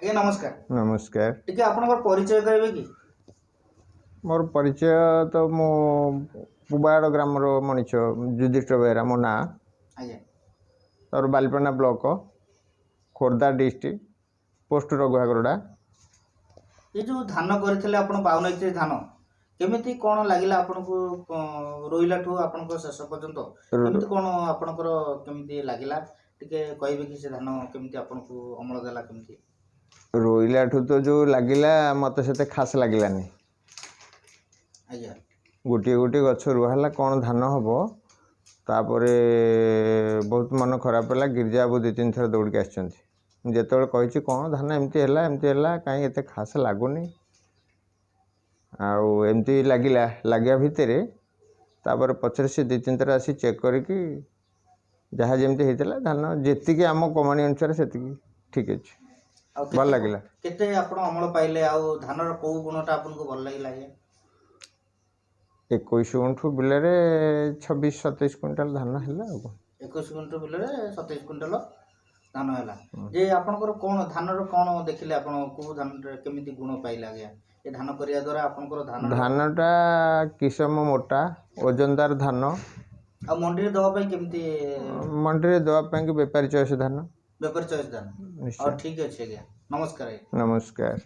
ଆଜ୍ଞା, ନମସ୍କାର। ନମସ୍କାର। ଟିକେ ଆପଣଙ୍କର ପରିଚୟ କହିବେ କି? ମୋର ପରିଚୟ ତ ମୁଁ ପୁବାଡ଼ ଗ୍ରାମର ମଣିଷ, ଯୁଧିଷ୍ଠିର ବେହେରା ମୋ ନାଁ। ତାପରେ Balipatna block, Khordha district, post Raghuagarada. ଏ ଯେଉଁ ଧାନ କରିଥିଲେ ଆପଣ 52 ଏକତିରିଶ ଧାନ, କେମିତି କ'ଣ ଲାଗିଲା ଆପଣଙ୍କୁ? ରୋଇଲାଠୁ ଆପଣଙ୍କ ଶେଷ ପର୍ଯ୍ୟନ୍ତ କେମିତି କ'ଣ ଆପଣଙ୍କର କେମିତି ଲାଗିଲା, ଟିକେ କହିବେ କି? ସେ ଧାନ କେମିତି ଆପଣଙ୍କୁ ଅମଳ ଦେଲା, କେମିତି? ରୋଇଲାଠୁ ତ ଯେଉଁ ଲାଗିଲା, ମୋତେ ସେତେ ଖାସ୍ ଲାଗିଲାନି। ଗୋଟିଏ ଗୋଟିଏ ଗଛ ରୁଆ ହେଲା, କ'ଣ ଧାନ ହେବ? ତାପରେ ବହୁତ ମନ ଖରାପ ହେଲା। ଗିରିଜା ବାବୁ 2 3 ଥର ଦୌଡ଼ିକି ଆସିଛନ୍ତି। ମୁଁ ଯେତେବେଳେ କହିଛି କ'ଣ ଧାନ ଏମିତି ହେଲା, ଏମିତି ହେଲା, କାହିଁ ଏତେ ଖାସ୍ ଲାଗୁନି, ଆଉ ଏମିତି ଲାଗିଲା, ଲାଗିବା ଭିତରେ ତାପରେ ପଛରେ ସେ 2 3 ଥର ଆସି ଚେକ୍ କରିକି ଯାହା ଯେମିତି ହେଇଥିଲା ଧାନ, ଯେତିକି ଆମ କମାଣି ଅନୁସାରେ ସେତିକି ଠିକ୍ ଅଛି। ଆଉ ଭଲ ଲାଗିଲା। କେତେ ଆପଣ ଅମଳ ପାଇଲେ ଆଉ ଧାନର କୋଉ ଗୁଣଟା ଆପଣଙ୍କୁ ଭଲ ଲାଗିଲା ଆଜ୍ଞା? 21 ଗୁଣ୍ଠୁ ବିଲରେ 26 27 କୁଇଣ୍ଟାଲ ଧାନ ହେଲା, ଆଉ କ'ଣ। 21 ଗୁଣ୍ଠ ବିଲରେ 27 କୁଇଣ୍ଟାଲ ଧାନ ହେଲା ଯେ, ଆପଣଙ୍କର କ'ଣ ଧାନର କ'ଣ ଦେଖିଲେ ଆପଣ, କୋଉ ଧାନରେ କେମିତି ଗୁଣ ପାଇଲେ ଆଜ୍ଞା, ଏ ଧାନ କରିବା ଦ୍ୱାରା ଆପଣଙ୍କର ଧାନ? ଧାନଟା କିସମ ମୋଟା, ଓଜନଦାର ଧାନ। ଆଉ ମଣ୍ଡିରେ ଦେବା ପାଇଁ କେମିତି? ମଣ୍ଡିରେ ଦେବା ପାଇଁ କି ବେପାରୀ ଚଏସ୍ ଧାନ। ବେପାରୀ ଚଏସ୍ ଧାନ। ନିଶ୍ଚୟ। ହଉ, ଠିକ୍ ଅଛି ଆଜ୍ଞା, ନମସ୍କାର ଆଜ୍ଞା। ନମସ୍କାର।